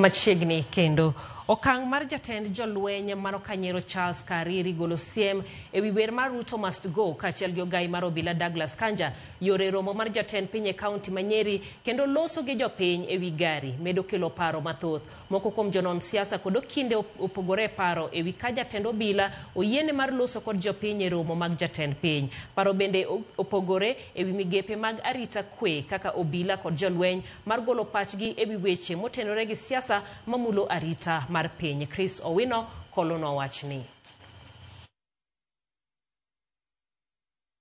Machiegni kendo okang' mar jatend jolweny mano Kanyero Charles Kariri golo siem ewi wer mar Ruto Must Go kaachiel gi ogai mar obila Douglas Kanja yore romo mar jatend piny e kaunti ma Nyeri kendo loso gi jopiny ewi gari medo kelo paro mathoth. Moko kuom jonon siasa kod okinde opogore e paro ewi ka jatend obila oyiene mar loso kod jopiny e romo mag jatend piny. Paro bende opogore ewi migepe mag arita kwe kaka obila kod jolweny mar golo pachgi ewi weche motenore gi siasa mamulo arita mar piny. Chris Owino kolonwa wachni.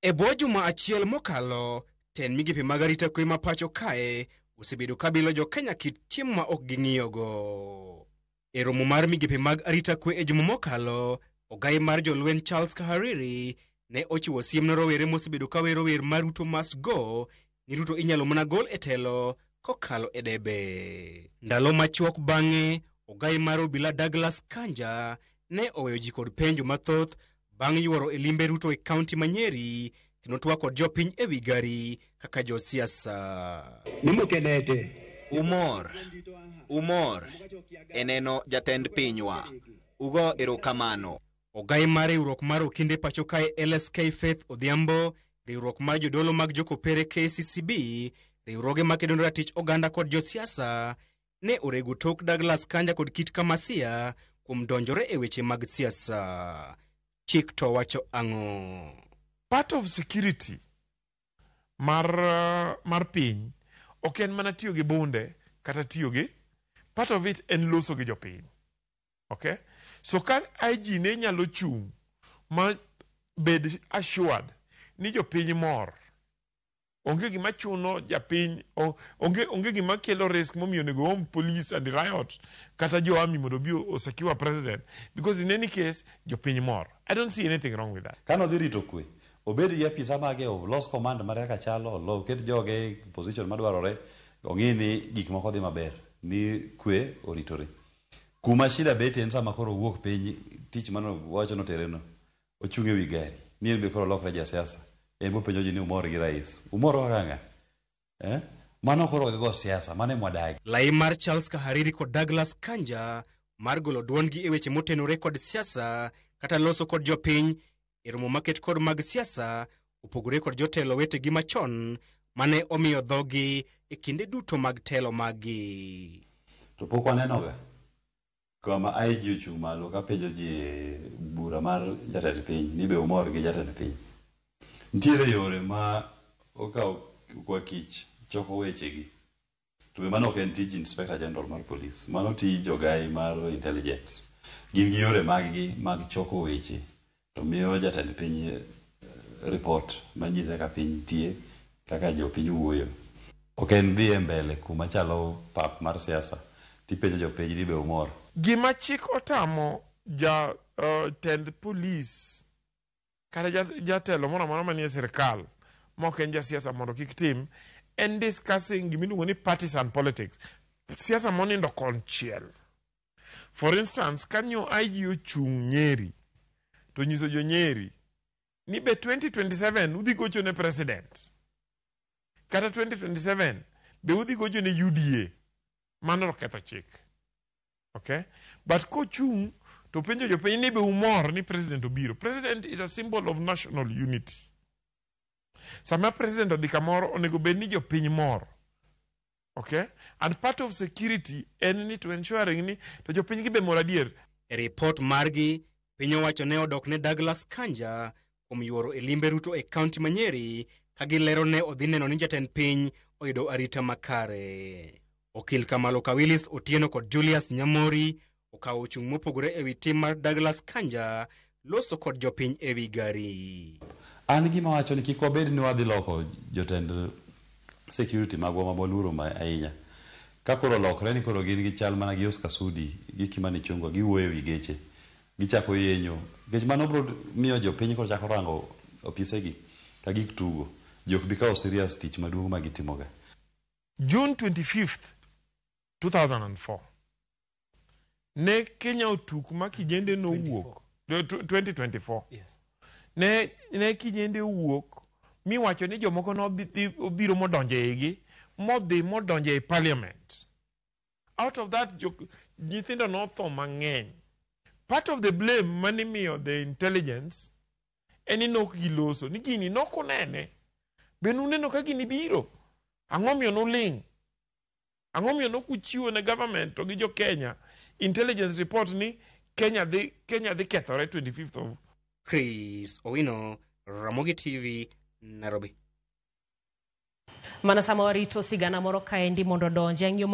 E bwo juma achiel mokalo, tend migepe mag arita kwe ma pacho kae osebedo ka bilo jo Kenya kit chiemo ma ok ging'iyogo. E romo mar migepe mag arita kwe e juma mokalo, ogai mar jolweny Charles Kahariri ne ochiwo siem ne rowere mosebedo ka wero wer mar Ruto Must Go ni Ruto inyalo mana gol e telo kokalo e debe. Ndalo machuok bang'e, ogai mar obila Douglas Kanja ne oweyo ji kod penjo mathoth bang' yuoro e limbe Ruto e kaunti ma Nyeri kendo twak kod jopiny ewi gari kaka josiasa. Umor, umor e neno jatend pinywa. Ugo erokamano. Ogai mar riwruok mar okinde pacho kae LSK Faith Odhiambo, riwruok mar jodolo mag jokopere KCCB, riwruoge makedo ne ratich oganda kod josiasa ne orego tok Douglas Kanja kod Kit Kamasia kuom donjore e weche mag siasa. Chik to wacho ang'o? Part of security mar piny ok en mana tiyo gi bunde kata tiyo gi, part of it en loso gi jopiny. Okay? So ka IG ne nyalo chung' ma bed assured ni jopiny mor, onge gima chuno japiny, onge gima kelo risk momiyo onego oom police and riot kata jo army mondo obi o secure president, because in any case jopiny mor. I don't see anything wrong with that. Kano dhi rito kwe, obed gi apisa mage, olos command mare kaka chalo, oket joge e position madwarore, ong'i ni gik moko dhi maber, ni kwe oritore. Kuma shida betie en sama koro owuok piny, tich mano wacho notere no, ochung' ewi gari, ni en be koro olokre jasiasa. En bopenjo ji ni umor gi rais. Umor kaka ng'a? Eh? Mano koro gigo siasa, mano ema wadagi. Lai mar Charles Kahariri kod Douglas Kanja mar golo duondgi e weche motenore kod siasa kata loso kod jopiny e romo maket kod mag siasa opogore kod jotelo wetegi machon mane omiyo dhogi e kinde duto mag telo maggi. To pok wanenoga kama IG ochung' malo kapenjo ji e bura mar jatend piny ni be umor gi jatend piny. Nitiere yore ma okawo kwa kich choko wechegi. To be mano ok en tij Inspector General mar Police. Mano tij jogai mar intelligence. Gin gi yore mag-gi mag choko weche to miyo jatend piny report manyise kaka piny nitie, kaka jopiny wuoyo. Ok en dhi e mbele kuma chalo pap mar siasa tipenjo jopiny ni be umor. Gima chik otamo ja tend police kata jatelo moro amora manie sirkal ma ok en jasiasa mondo kik tim en discussing gimiluongo ni partisan politics, siasa monindo konchiel. For instance, kanyo IG ochung' Nyeri to nyiso jo Nyeri ni be 2027 udhi gocho ne president kata 2027 be udhi gocho ne UDA, mano to ketho chik. Okay? But kochung' to penjo jopiny ni be umor ni president obiro. President is a symbol of national unity. Sama president odhi kamoro onego bed ni jopiny mor. Okay? And part of security en ni to ensuring ni to jopiny gi be mor adier. E ripot margi, piny owacho ne odok ne Douglas Kanja kuom yuoro e limbe Ruto e kaunti ma Nyeri ka gilero ne odhi neno ni jatend piny oyudo arita makare. Okil Kamalo Kawilis Otieno kod Julius Nyamori okawo chung' mopogore ewi tim mar Douglas Kanja loso kod jopiny ewi gari. An gima wacho ni kik wabed ni wadhi loko jotend security magwa ma waluoro ahinya. Ka koro olokre ni koro gin gi chal mana gi Oscar Sudi gi Kimani Ichung'wa giwuoyo ewi geche, gichako yenyo. Nikech mano biro miyo jopiny koro chako rango opisegi ka gik tugo. Ji ok bi kawo serious tich maduong' ma gitimoga. June 25th, 2004 ne Kenya otuk ma kijende nowuok 2024. Yes. Ne kijende owuok miwacho ni jomoko nobiro modonjo e igi modhi modonjo e parliament. Out of that, nyithindo notho mang'eny. Part of the blame manimiyo the intelligence en ni nok giloso ni gini nok unene. Be nuneno ka gini biro? Ang'o miyo nuling'? Ang'o miyo nok uchiwo ne government to gi jo Kenya intelligence report ni Kenya dhi kethore 25th of Chris Owino, Ramogi TV, Nairobi. Mana sama warito sigana moro kaendi mondo odonji ang'iyo.